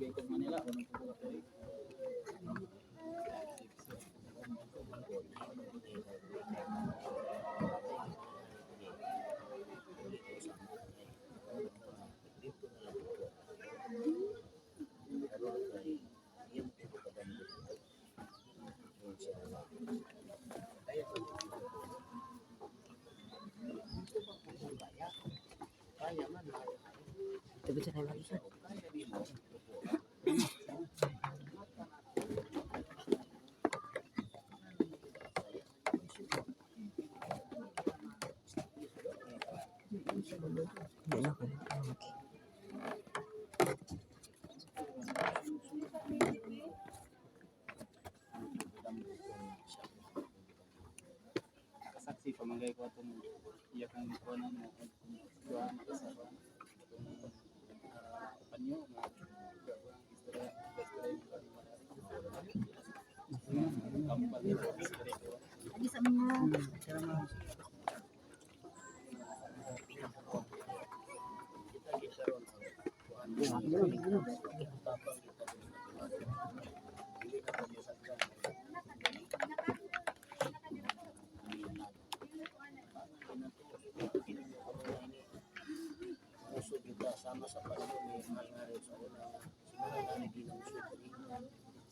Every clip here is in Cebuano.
Bank of Manila, unang tubo ka tuig. Nakasaksi pamanggay ko atong iya kang kuanan mo duha na sa atong panyo nga istorya istorya kampal nila istorya ko. Lagi sa mga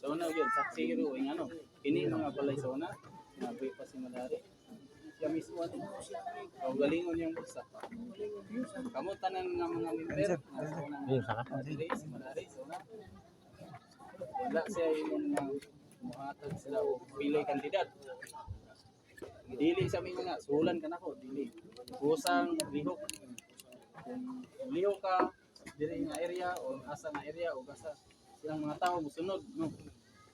Sa una yun, saksi yun yung ano. Kini mga balay sa una, sinabi pa si Malari. Siya mismo ano. Kaugalingon niyang bulsa. Kamu tanan nga mga member nga sa una. Dili, si Malari sa una. Wala siya yung mga muhatag sila o pilay kandidat. Dili sa mga nga, sulan ka nako, dili. Kusang lihok. Kung lihok ka diri nga area o asa nga area o asa silang mga tao musunod, no,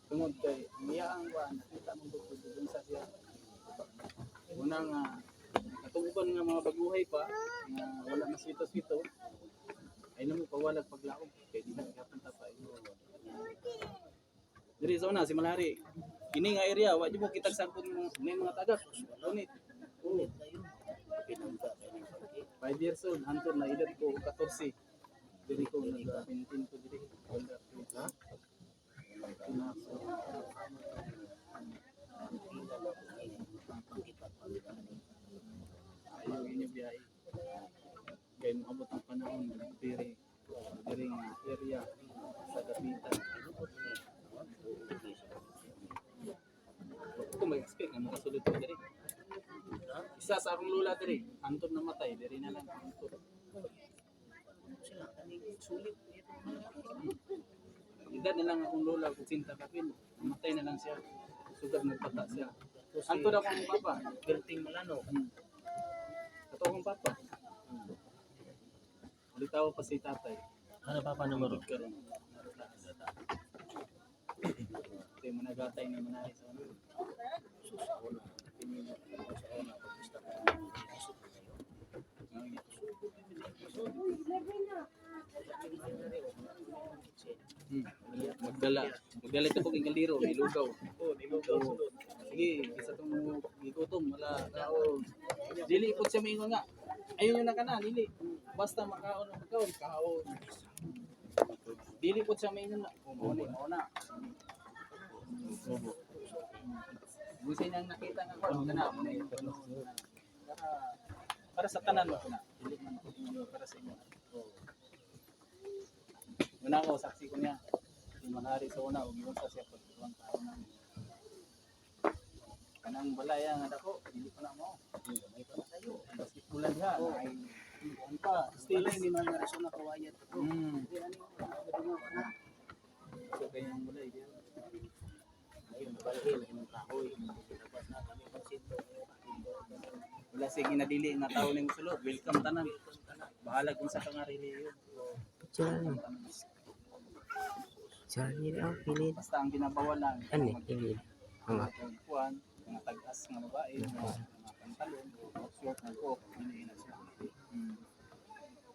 tungod kay niya ang kuan, nakita mo gud kung unsa siya. Una nga katong uban nga mga baguhay pa nga wala na swito-swito ay namo pawalag paglaom kay di na gihapon ta pa imo diri sa una si Malari. Kini nga area wa jud mo kitag sagpon mga may mga tagak unit. Oo. 5 years old hantod na edad ko 14, diri ko nag-maintain ko diri. Ha? Ayaw inyo biyahe. Kay moabot ang panahon diri diri nga area sa Dapitan. Ko may expect nga makasulod ko diri. Isa sa akong lula diri, hantod namatay diri na lang hantod. Edad na lang akong lola, kung sinta kapin, namatay na lang siya. Sugad nagpata siya. Hantod akong papa. Berting Malano. Ato akong papa. Ulitaw pa si tatay. Ano pa pa numero? Karon. Ito yung managatay ni Manay sa ano. Magdala. Magdala ito kong kaldero, nilugaw. Oh, nilugaw sulod. Sige, isa tong gigutom, wala kaon. Dili po siya maingon nga. Ayun yung nakana, dili. Basta makaon ang pagkaon, kaon. Dili po siya maingon nga. Oh, mao na, mao na. Obo. Busi nang nakita nga ko, kana mo na yun. Para para sa tanan mo na. Dili man ako ingon para sa inyo. Una ko saksi ko niya. Si Manari sa una ug giunsa siya pagtuwan tao na. Kanang balaya nga dako, dili ko na mo. May pa tayo. Basketballan diha, ay kuan pa. Still hindi man na na kawayat ko. So kayang balay diha. Ayun, nabalhin yung kahoy. Labas na kami pansin. Wala siya ginadili nga tao ning sulod. Welcome tanan. Bahala kung sa ka nga relihiyon. Picture ano? Picture ni oh, pilid. Basta ang ginabawal lang. Ano eh, pilid. Mga Kuan, mga tag-as nga babae, mga pantalon, short na ko, dili na siya.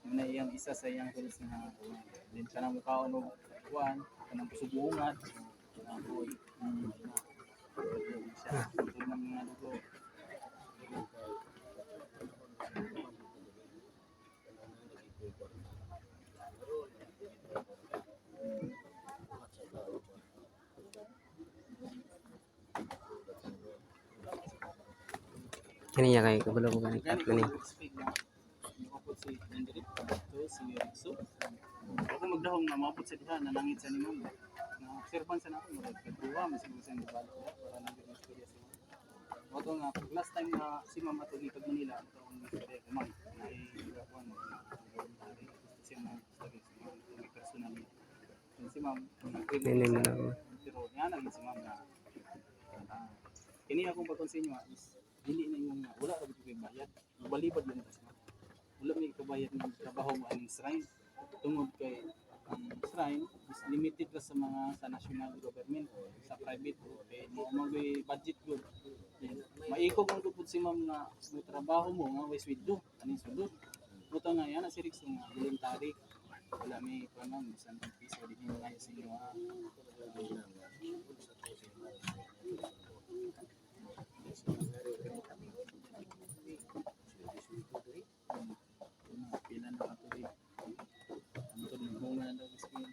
Yun na iyang isa sa iyang rules nga din ka na mukaon og kuan, kanang kusubuungan. Siya, ito ng mga dugo. Kaniya kay kabalo ko kani Gani kat ni. ko expect na makaabot si Andre to si Rizzo. Ako magdahong nga maabot sa diha nalangit sa ni ma'am. Na obserban sa nako murag nagduwa man siguro sa nibalik para nang istorya si ma'am. Wato nga pag last time na si ma'am ato gipag Manila ato ang istorya ko ma'am na kuan voluntary gusto siya ma'am istorya si ma'am kung personal niya. Then si ma'am nag-agree Nene sa mo na ako. Pero nga naging si ma'am na kini akong pagkonsinyo is dili na yung wala ra gyud koy bayad. Balibad lang ta sa ma'am. Wala may kabayad ng trabaho mo aning shrine tungod kay ang shrine is limited ra sa mga sa national government, sa private kay mo mo budget gud. Then, maikog ang gud si ma'am nga mo trabaho mo nga way sweldo aning sweldo. Buto nga yan si Rick nga voluntary, wala may kuan ma'am bisan ang piso di mo ngayon sa inyo ha. Pila na ka tuig antod naghunga na daw eskwela.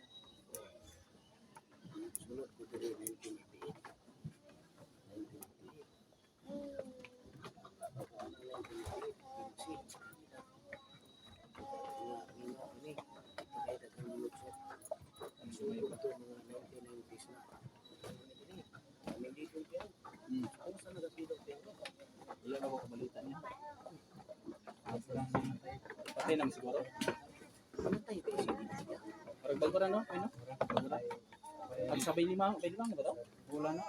Sulod ko diri 1988. 1988. Ako ang 1988, 15. Nga nga ini kay daghang lumutsok. Ang sulod to mga 1990s na. Kami dito pero kung saan nagapilo pero Wala na ako kabalita niya. Patay naman siguro. namatay pa siya dito siya. Parang bago ra no? Ay no? Bago ra. Pag sabay lima, bay lima ba to? Wala na.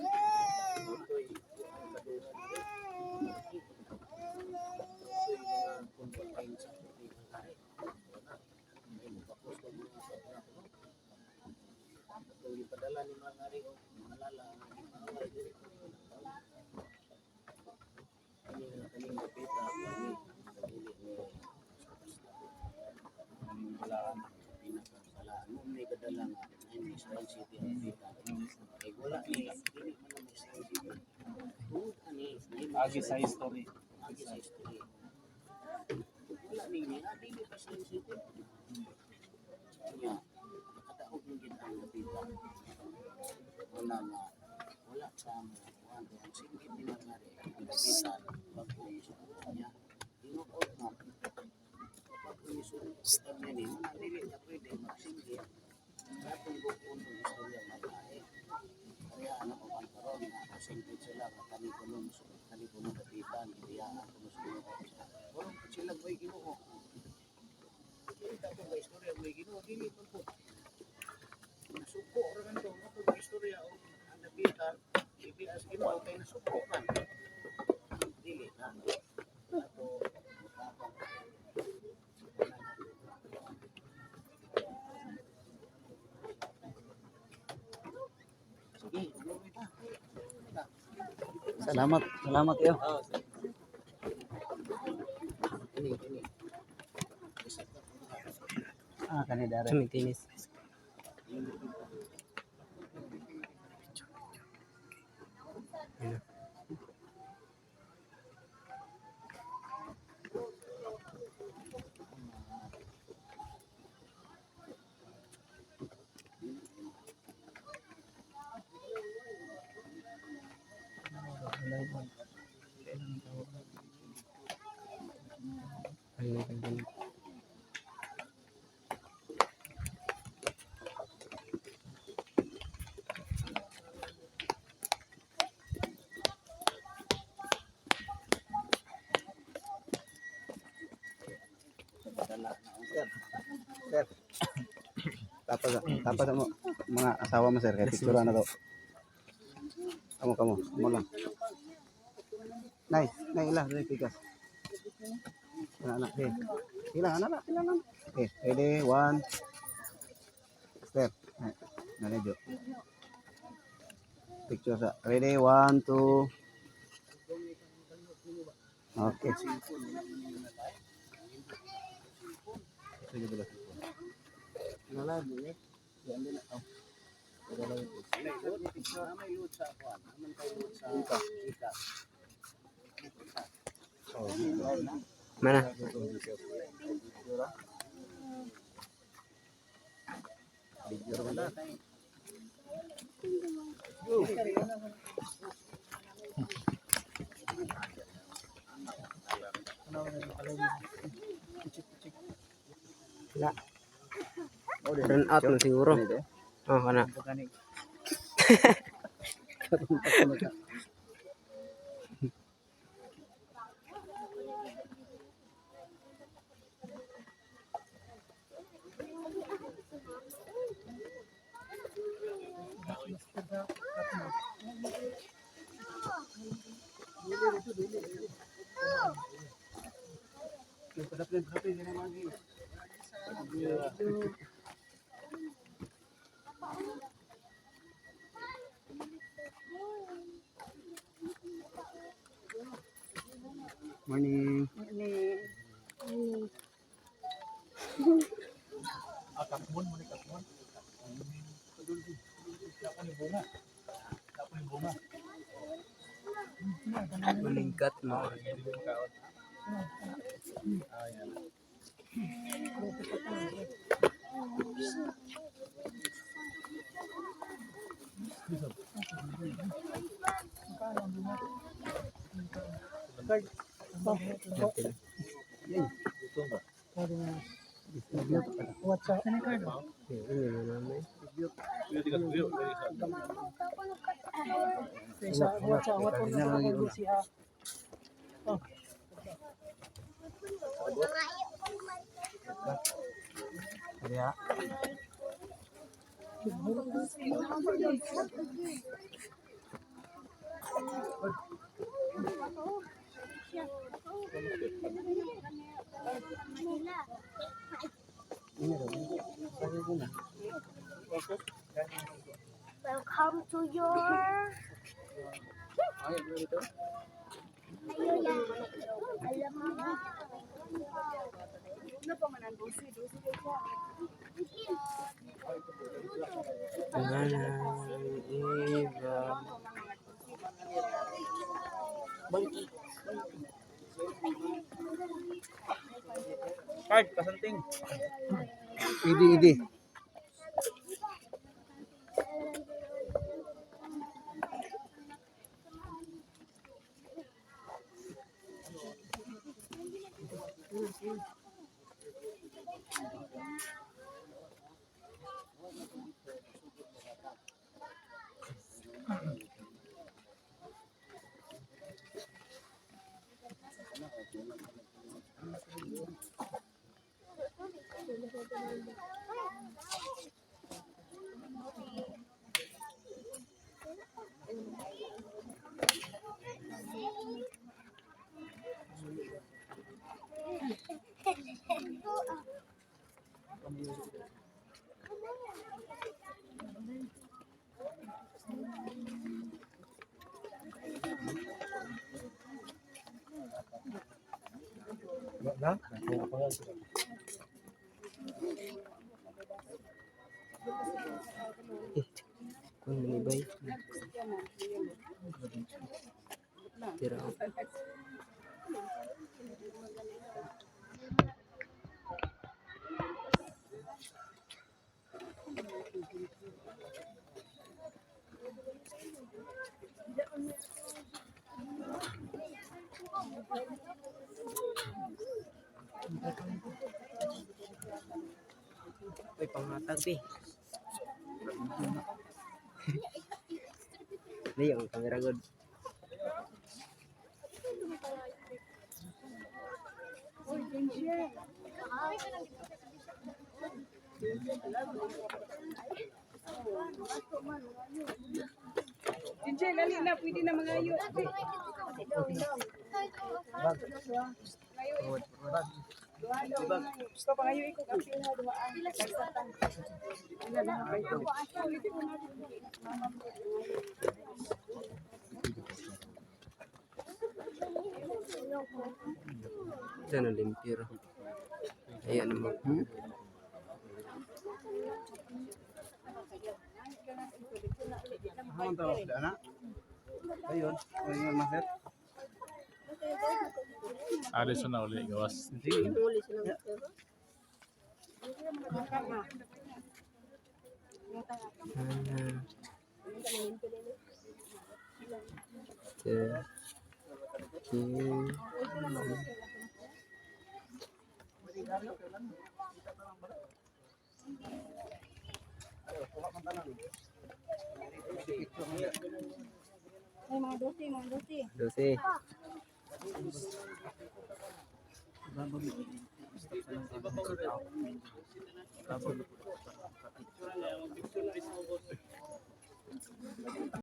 Ito'y ang kadungan diri. Ito'y mga convert sa hari. Wala. Ay, mabakos ko mga sa una ko. Itong gipadala ni mga hari o mga lala ang gipaaway diri. Kani nga kaning dapita kani dili ni Wala. pinakabalaan mo may kadala nga na Israel City ang dapita. Kay wala ni dili man ang Israel City. Tungod ani na Agi sa history. agi sa history. Wala ni ni dili pa Israel City. Nya nakadaog man gid ang dapita. Wala nga wala sa mo kuan kay ang singgit ni Mangari ang dapita bago niya tinuod na bago ni sulod niya ni mga dili na pwede magsinggit sa atong bukon ng istorya malae. Kaya ano ko ang karon nga singgit sila nga kami kuno kami kuno dapitan gibiyaan kuno sa Ginoo. Wala po sila buhay Ginoo. Kita ko ba istorya buhay Ginoo dili man po. Nasuko ra man to mo ko istorya og ang dapitan ibias Ginoo kay nasuko man. Dili na. Ato mutabang. Sige, umuwi ta. Salamat, salamat iyo. Oh, sige. Ini, ini. Isa ka Ah, kani dare. Sa may tinis. Ano? Ano yung ganun? Sir. Tapos tapos mo mga asawa mo sir kay picture na to. Kamo kamo, mo lang. Nay, nay ila dili pikas. Ana ana, okay. Ila ana ana, ila ana. Okay, ready, one. Step. Nay, nanay jo. Picture sa. Ready, one, two. Okay. Sige, dala. May load, may load sa kuan. Aman kay load sa Gcash. Mana? Wala kay Wala. Run out na siguro. Oh, kana. Morning. Malingkat mo. Ano yun naman? Welcome to your... Ayo ya. Alam mo ba? Wala iba. Card, kasanting. Idi, idi. Eh, kun manibay. Tira ako. Uy, panghatag eh. Hindi, ang camera good. Jinjay, lali na, pwede na mangayo. Gusto pa ngayo ikaw kape na dumaan. Diyan ang limpiro. Ayan naman. Ano tawag sila, anak? Ayun, ayun, master. Alis na uli, gawas. Sige. Sana. Two. Three. Ay, mga 12, mga 12. 12.